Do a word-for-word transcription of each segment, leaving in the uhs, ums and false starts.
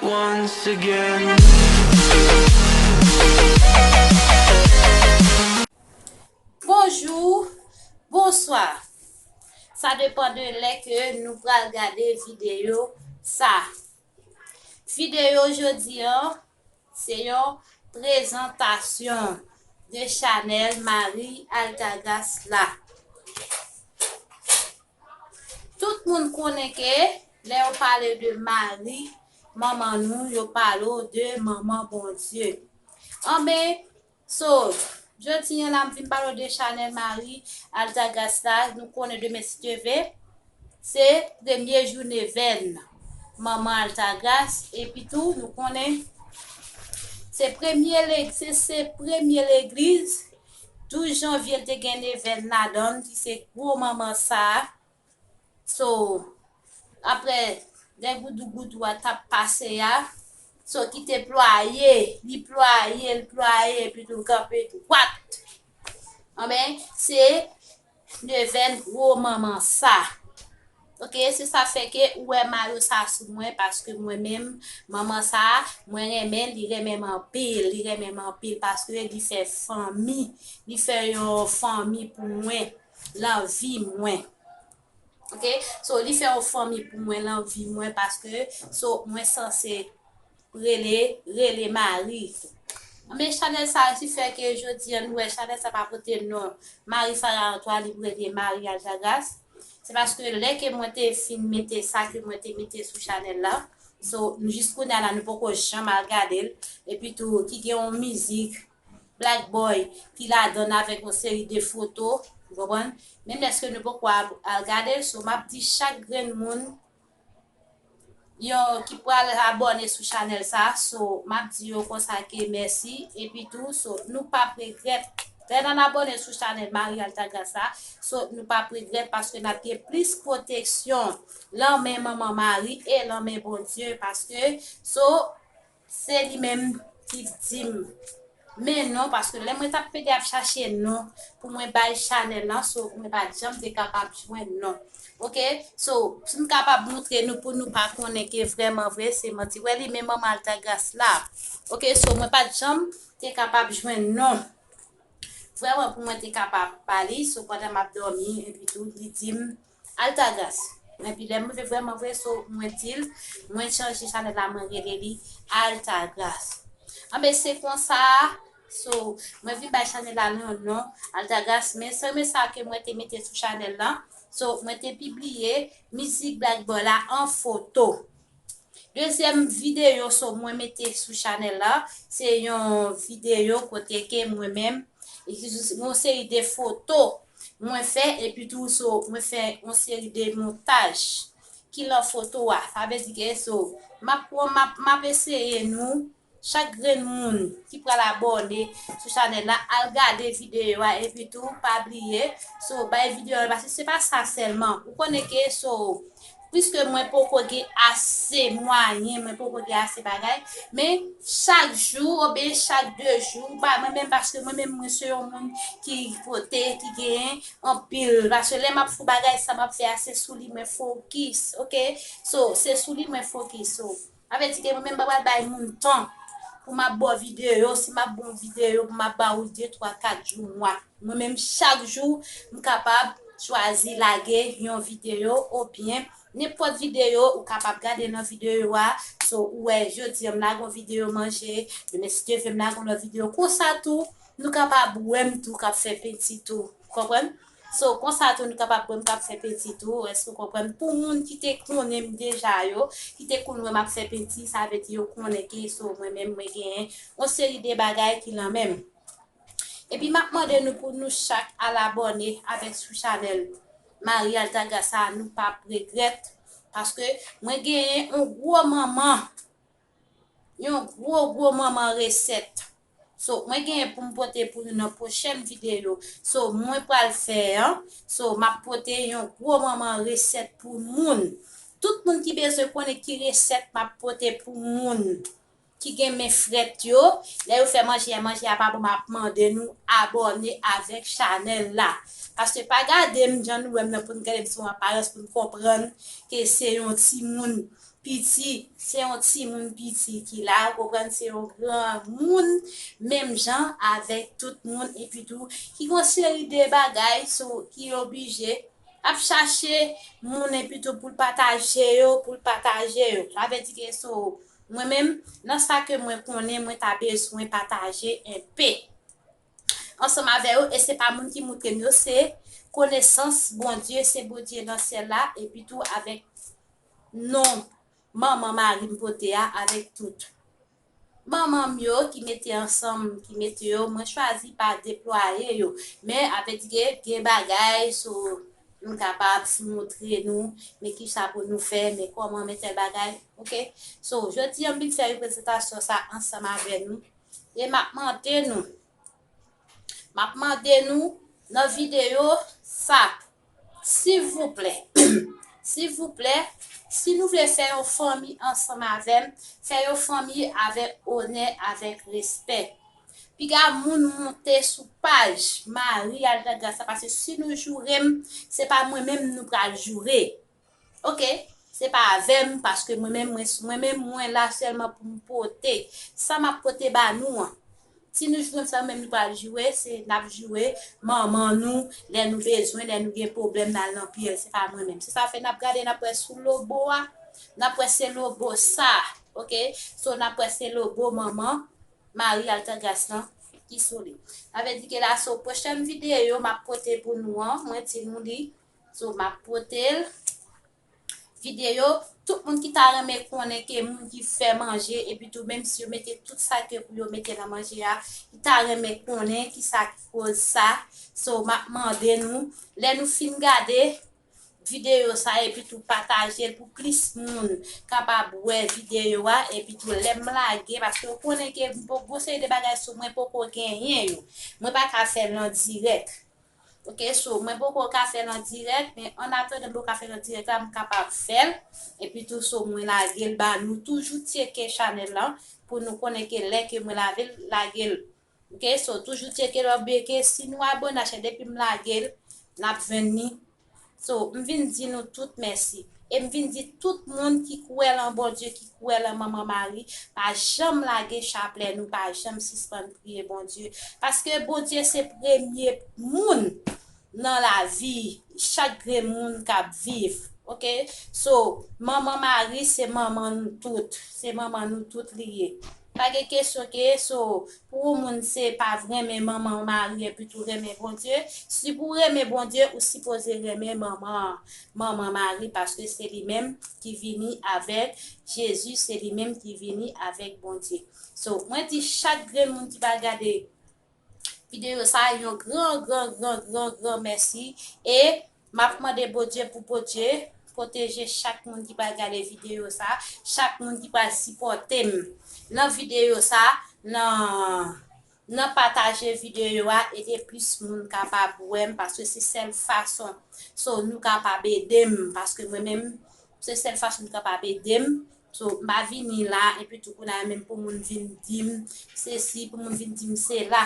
once again. Bonjou, bonswa. Sa depann de lè ke nou pral gade videyo sa. Videyo jodi an, se yon prezantasyon de chanèl Marie Altagras la. Tout moun konnen ke lè yo pale de Mari, manman nou, yo pale w de manman Bondye. Anben, so, jodi an la, m vin pale w de chanèl Marie Altagras la. Nou konnen demen, si Dye vle, se premye jou nevèn manman Altagras. Epi tou, nou konnen se premye leg-, se, se premye legliz douz janvye te gen nevèn ladan l, ki se gwo manman sa a. So, apre, lè goudougoudou a t ap pase a, so, ki te plwaye, li plwaye, li plwaye, epi tou kanpe dwat. Anben, se nevèn gwo manman sa. Oke, se sa fè ke ou wè mayo sa sou mwen, paske mwen menm, manman sa, mwen renmen, li renmen m anpil, li renmen m anpil, paske li fè fanmi, li fè yon fanmi pou mwen, lan vi mwen. Oke, so li fè yon fanmi pou mwen, lan vi mwen, paske, so, mwen sanse rele, rele Mari. Men chanèl sa, ki fè ke jodi an, nou wè chanèl sa pa pote non Mari Farah Antoine, li rele Mari Altagras. Se paske lè ke mwen te fin mete sa ke mwen te mete sou chanèl la, so, nou jis kounye a la, nou poko janm al gade l. Epi tou, ki gen yon mizik Black Boy ki ladan l avèk yon seri de foto, ou konprann? Menm lèske nou poko al, al gade l, so, m ap di chak grenn moun yon ki pral abòne sou chanèl sa, so, m ap di yo konsa ke mèsi, epi tou, so, nou p ap regrèt. Lè n al abòne sou chanèl Marie Altagras la, so, nou p ap regrèt paske n ap gen plis pwoteksyon lan men manman Mari e lan men Bondye, paske, so, se li menm ki di m men non, paske lè mwen t ap pede ap chache non pou mwen bay chanèl lan, so mwen pa t janm te kapab jwenn non. Oke, so, si m kapab montre nou pou nou pa konnen ke vrèman vre, se manti. Wè li, men manman Altagras la. Oke, so, mwen pa t janm te kapab jwenn non. Vrèman, pou mwen te kapab ba li, so, pandan m ap dòmi, epi tou, li di m, Altagras. Epi lè m rive vrèman vre, so, mwen di l, mwen chanje chanèl la, mwen rele li Altagras. Anben, se konsa, so, mwen vin bay chanèl la non, non, Altagras, men se, men sa ke mwen te mete sou chanèl la, so, mwen te pibliye mizik Black Boy la an foto. Dezyèm videyo, so, mwen mete sou chanèl la, se yon videyo kote ke mwen menm, yon seri de foto mwen fè, epi tou, so, mwen fè yon seri de montaj ki lan foto a. Sa vle di ke, so, m ap, m ap, m ap eseye nou, chak grenn moun ki pral abòne sou chanèl la, al gade videyo a, epi tou, pa bliye, so, bay videyo a, paske se pa sa sèlman. Ou konnen ke, so, piske mwen poko gen ase mwayen, mwen poko gen ase bagay, men chak jou, oubyen chak de jou, ba, mwen menm, paske mwen menm, mwen se yon moun ki pote, ki genyen anpil, paske lè m ap fè bagay sa, m ap fè a, se sou li mwen fokis, oke? So, se sou li mwen fokis, so, sa vle di ke mwen menm, m pa pral bay moun tan pou m ap ba w videyo, si m ap ba w videyo, pou m ap ba ou de, twa, kat jou, mwa. Mwen menm, chak jou, m kapab chwazi lage yon videyo, oubyen nenpòt videyo ou kapab gade nan videyo a. So, ou wè, jodi an, m lage yon videyo manje, demen, si Dye vle, m lage yon lòt videyo. Konsa tou, nou kapab wè m tou k ap fè penti tou. Ou konprann? So, konsa tou, nou kapab wè m k ap fè penti tou. Èske w konprann? Pou moun ki te konnen m deja yo, ki te konn wè m ap fè penti, sa vle di yo konnen ke, so, mwen menm, mwen genyen yon seri de bagay ki lan men m. Epi m ap mande nou pou nou chak al abòne avèk sou chanèl Marie Altagras sa, nou p ap regrèt, paske mwen genyen yon gwo manman, yon gwo, gwo manman resèt. So, mwen genyen pou m pote pou nou nan pwochèn videyo. So, mwen pral fè an. So, m ap pote yon gwo manman resèt pou moun. Tout moun ki bezwen konnen ki resèt m ap pote pou moun ki gen men frèt yo, lè yo fè manje a, manje a pa bon, m ap mande nou abòne avèk chanèl la. Paske pa gade m jan nou wè m nan pou n gade m sou aparans pou n konprann ke se yon timoun piti, se yon timoun piti ki la, ou konprann, se yon granmoun, menm jan avèk tout moun, epi tou, ki gon seri de bagay sou ki oblije ap chache moun epi tou pou l pataje yo, pou l pataje yo. Sa vle di ke so, mwen menm, nan sa ke mwen konnen, mwen ta bezwen pataje enpe ansanm avè yo, e se pa moun ki moutre m yo, se konesans Bondye, se Bondye nan syèl la, epi tou avèk non manman mari m pote a, avèk tout manman m yo ki mete ansanm, ki mete yo, mwen chwazi pa deplwaye yo. Men, avèk gen, gen bagay, so, m kapab moutre nou, men kisa pou nou fè, men kòman, men tèl bagay, oke? So, jodi a, m vin fè reprezantasyon sa ansanm avè nou. E m ap mande nou, m ap mande nou nan videyo sa, silvouplè, silvouplè, si nou vle fè yon fanmi ansanm avè m, fè yon fanmi avèk onè, avèk respè. Piga moun monte sou paj Marie Altagrace la, paske si nou joure m, se pa mwen menm nou pral joure. Oke, se pa avè m, paske mwen menm, mwen, mwen menm, mwen la sèlman pou m pote. Sa m ap pote ba nou an. Si nou joure m, se mwen menm nou pral joure, se n ap joure manman nou, lè nou bezwen, lè nou gen pwoblèm, n al nan pye l, se pa mwen menm. Se sa fè n ap gade, n ap wè sou lobo a, n ap wè se lobo sa, oke? So, n ap wè se lobo manman Marie Altagrace lan ki sou li. Sa vle di ke la, so, pwochèn videyo m ap pote pou nou an, mwen di nou li, so, m ap pote l. Videyo, tout moun ki ta renmen konnen ke moun ki fè manje, epi tou menm si yo mete tout sa ke pou yo mete nan manje a, ki ta renmen konnen kisa ki koz sa. So, m ap mande nou, lè nou fin gade videyo sa, epi tou pataje l pou plis moun kapab wè videyo a, epi tou lè m lage, paske w konnen ke m poko, gon seri de bagay sou mwen poko genyen yo. Mwen pa ka fè l an dirèk. Oke, so, mwen poko ka fè l an dirèk, men an atandan m poko ka fè l an dirèk la, m kapab fè l. Epi tou, so, mwen lage l ba nou. Toujou tcheke chanèl lan pou nou konnen ke lè ke mwen lave l, lage l. Oke, so, toujou tcheke l, oubyen ke si nou abone a chèn, depi m lage l, n ap jwenn li. So, m vin di nou tout mèsi. E m vin di tout moun ki kwè lan Bondye, ki kwè lan Manman Mari, pa janm lage chaplè nou, pa janm sispann priye Bondye. Paske Bondye se premye moun nan lavi chak grenn moun k ap viv. Oke? So, Manman Mari se manman nou tout. Se manman nou tout li ye. Pa gen kesyon ke, so, pou yon moun se pa renmen Manman Mari epi tou renmen Bondye, si pou renmen Bondye, ou sipoze renmen manman, Manman Mari, paske se li menm ki vini avèk Jezi, se li menm ki vini avèk Bondye. So, mwen di chak grenn moun ki pral gade videyo sa, yon gran, gran, gran, gran, gran mèsi. E m ap mande Bondye pou Bondye pwoteje chak moun ki pral gade videyo sa, chak moun ki pral sipòte m nan videyo sa, nan, nan pataje videyo a, e ke plis moun kapab wè m, paske se sèl fason, so, nou kapab ede m, paske mwen menm, se sèl fason nou kapab ede m. So, m pa vini la, epi tou kounye a menm pou moun vin di m sesi, pou moun vin di m sela.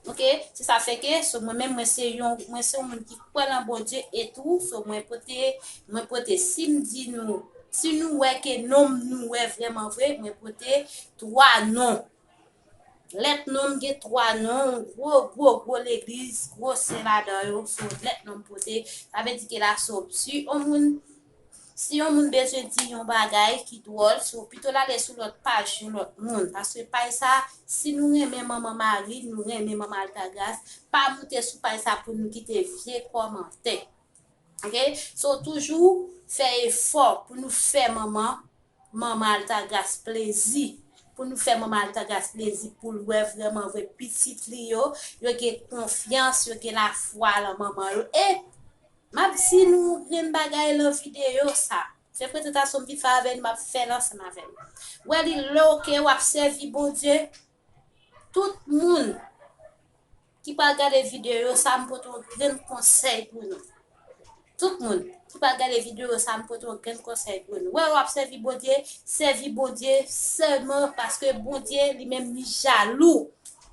Oke? Se sa fè ke, so, mwen menm, mwen se yon, mwen se yon moun ki kwè nan Bondye e tou, so, mwen pote, mwen pote, si m di nou, si nou wè ke non m nou wè vrèman vre, mwen pote twa non. Lèt non m gen twa non, gwo, gwo, gwo legliz, gwo sen ladan yo, so, lèt non m pote, sa vle di ke la, so, si yon moun, si yon moun bezwen di yon bagay ki dwòl, so, pito l ale sou lòt paj yon lòt moun, paske paj sa, si nou renmen Manman Mari, nou renmen Manman Altagrace, pa moute sou paj sa pou nou kite vye kòmantè. Oke? So, toujou fè efò pou nou fè manman, Manman Altagrace plezi, pou nou fè Manman Altagrace plezi, pou l wè vrèman vre pitit li yo, yo gen konfyans, yo gen lafwa lan manman yo. E m ap di nou grenn bagay lan videyo sa. Se prezantasyon m vin fè avè nou, m ap fè l ansanm avè nou. Wè li lè, oke, w ap sèvi Bondye. Tout moun ki pral gade videyo sa, m pote yon grenn konsèy pou nou. Tout moun ki pral gade videyo sa, m pote yon grenn konsèy pou nou. Wè, w ap sèvi Bondye, sèvi Bondye sèlman paske Bondye li menm li jalou.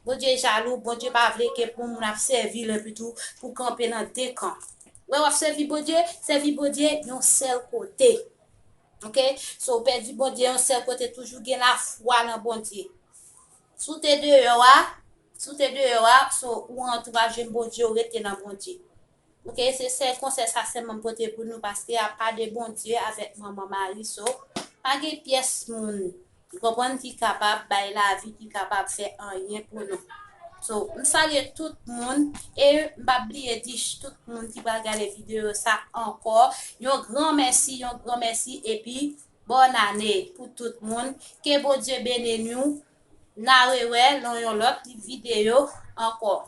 Bondye jalou, Bondye pa vle ke pou moun ap sèvi l epi tou pou kanpe nan de kan. Wè, w ap sèvi Bondye, sèvi Bondye yon sèl kote. Ok? So, ou pèdi Bondye yon sèl kote, toujou gen lafwa nan Bondye. Si w te deyò a, si w te deyò a, so, ou antouraje Bondye, ou rete nan Bondye. Ok, se sèl konsèy sa sèlman m pote pou nou, paske apa de Bondye avèk manman Mari, so, pa gen pyès moun, ou konprann, ki kapab bay lavi, ki kapab fè anyen pou nou. So, m salye tout moun, e m p ap bliye di tout moun ki pral gade videyo sa ankò, yon gran mèsi, yon gran mèsi, epi bòn ane pou tout moun. Ke Bondye beni nou. N a rewè nan yon lòt videyo ankò.